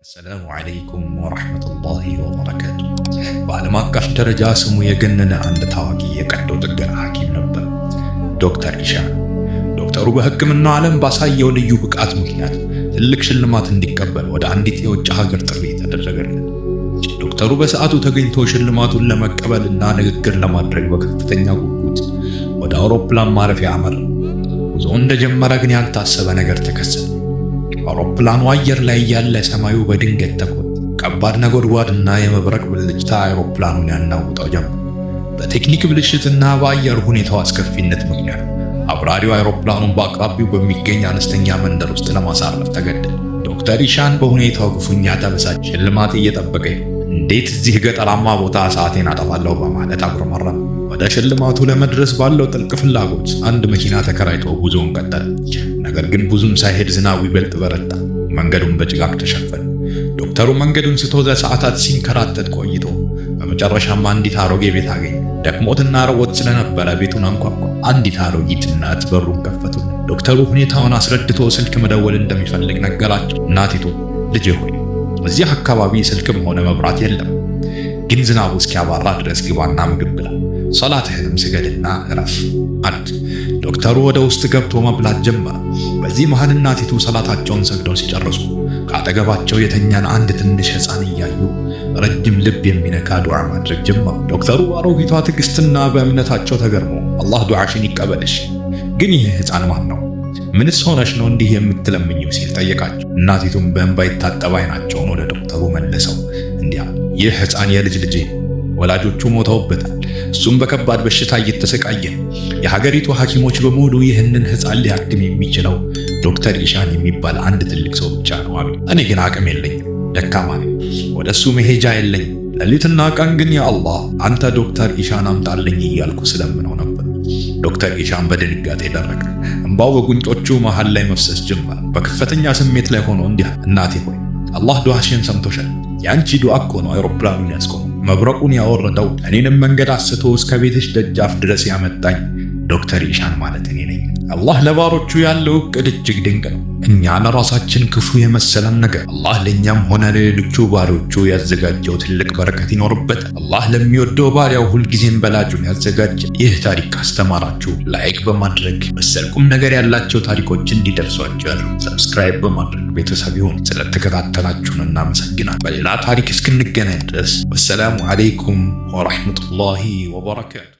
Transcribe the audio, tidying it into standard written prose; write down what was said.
السلام عليكم ورحمة الله وبركاته። በዓለም አቀፍ ደረጃ ስሙ የገነነ አንድ ታዋቂ የቀዶ ጥገና ሐኪም ነበር፣ ዶክተር ኢሻን። ዶክተሩ በሕክምናው ዓለም ባሳየው ልዩ ብቃት ምክንያት ትልቅ ሽልማት እንዲቀበል ወደ አንዲት የውጭ ሀገር ጥሪ ተደረገለት። ዶክተሩ በሰዓቱ ተገኝቶ ሽልማቱን ለመቀበልና ንግግር ለማድረግ በከፍተኛ ጉጉት ወደ አውሮፕላን ማረፊያ አመራ። ጉዞ እንደጀመረ ግን ያልታሰበ ነገር ተከሰተ። አውሮፕላኑ አየር ላይ እያለ ሰማዩ በድንገት ተቆጣ። ከባድ ነጎድጓድና የመብረቅ ብልጭታ አውሮፕላኑን ያናውጠው ጀመር። በቴክኒክ ብልሽትና በአየር ሁኔታው አስከፊነት ምክንያት አብራሪው አውሮፕላኑን በአቅራቢው በሚገኝ አነስተኛ መንደር ውስጥ ለማሳረፍ ተገደደ። ዶክተር ኢሻን በሁኔታው ክፉኛ ተበሳጨ። ሽልማት እየጠበቀ እንዴት እዚህ ገጠራማ ቦታ ሰዓቴን አጠፋለሁ በማለት አጉረመረመ። ወደ ሽልማቱ ለመድረስ ባለው ጥልቅ ፍላጎት አንድ መኪና ተከራይቶ ጉዞውን ቀጠለ። ነገር ግን ብዙም ሳይሄድ ዝናቡ ይበልጥ በረታ፣ መንገዱን በጭጋግ ተሸፈነ። ዶክተሩ መንገዱን ስቶ ለሰዓታት ሲንከራተት ቆይቶ በመጨረሻም አንዲት አሮጌ ቤት አገኘ። ደክሞትና ርቦት ስለነበረ ቤቱን አንኳኳ። አንዲት አሮጊት እናት በሩን ከፈቱ። ዶክተሩ ሁኔታውን አስረድቶ ስልክ መደወል እንደሚፈልግ ነገራቸው። እናቲቱ ልጄ ሆይ፣ እዚህ አካባቢ ስልክም ሆነ መብራት የለም፣ ግን ዝናቡ እስኪያባራ ድረስ ግባና ምግብ ብላ፣ ሰላትህንም ስገድና እረፍ አሉት። ዶክተሩ ወደ ውስጥ ገብቶ መብላት ጀመረ። በዚህ መሃል እናቲቱ ሰላታቸውን ሰግደው ሲጨርሱ ከአጠገባቸው የተኛን አንድ ትንሽ ሕፃን እያዩ ረጅም ልብ የሚነካ ዱዓ ማድረግ ጀመሩ። ዶክተሩ በአሮጊቷ ትዕግስትና በእምነታቸው ተገርሞ አላህ ዱዓሽን ይቀበልሽ፣ ግን ይህ ሕፃን ማን ነው? ምንስ ሆነሽ ነው እንዲህ የምትለምኝው? ሲል ጠየቃቸው። እናቲቱም በእንባ የታጠበ ዓይናቸውን ወደ ዶክተሩ መልሰው እንዲህ አሉ። ይህ ሕፃን የልጅ ልጄ ነው። ወላጆቹ ሞተውበታል። እሱም በከባድ በሽታ እየተሰቃየ ነው። የሀገሪቱ ሐኪሞች በሙሉ ይህንን ሕፃን ሊያክም የሚችለው ዶክተር ኢሻን የሚባል አንድ ትልቅ ሰው ብቻ ነው አሉ። እኔ ግን አቅም የለኝም፣ ደካማ ነኝ፣ ወደ እሱ መሄጃ የለኝም። ሌሊትና ቀን ግን ያ አላህ፣ አንተ ዶክተር ኢሻን አምጣልኝ እያልኩ ስለምነው ነበር። ዶክተር ኢሻን በድንጋጤ ደረቀ። እንባው በጉንጮቹ መሃል ላይ መፍሰስ ጀመረ። በከፍተኛ ስሜት ላይ ሆኖ እንዲህ፣ እናቴ ሆይ፣ አላህ ዱዓሽን ሰምቶሻል። የአንቺ ዱዓ እኮ ነው አውሮፕላኑን ያስቆመው፣ መብረቁን ያወረደው፣ እኔንም መንገድ አስቶ እስከ ቤትሽ ደጃፍ ድረስ ያመጣኝ። ዶክተር ኢሻን ማለት እኔ ነኝ። አላህ ለባሮቹ ያለው እቅድ እጅግ ድንቅ ነው። እኛ ለራሳችን ክፉ የመሰለን ነገር አላህ ለእኛም ሆነ ለሌሎቹ ባሪዎቹ ያዘጋጀው ትልቅ በረከት ይኖርበታል። አላህ ለሚወደው ባሪያው ሁልጊዜም በላጩን ያዘጋጀ። ይህ ታሪክ ካስተማራችሁ like በማድረግ፣ መሰል ቁም ነገር ያላቸው ታሪኮች እንዲደርሷችሁ ያሉ subscribe በማድረግ ቤተሰብ ይሁኑ። ስለተከታተላችሁን እናመሰግናለን። በሌላ ታሪክ እስክንገናኝ ድረስ والسلام عليكم ورحمة الله وبركاته።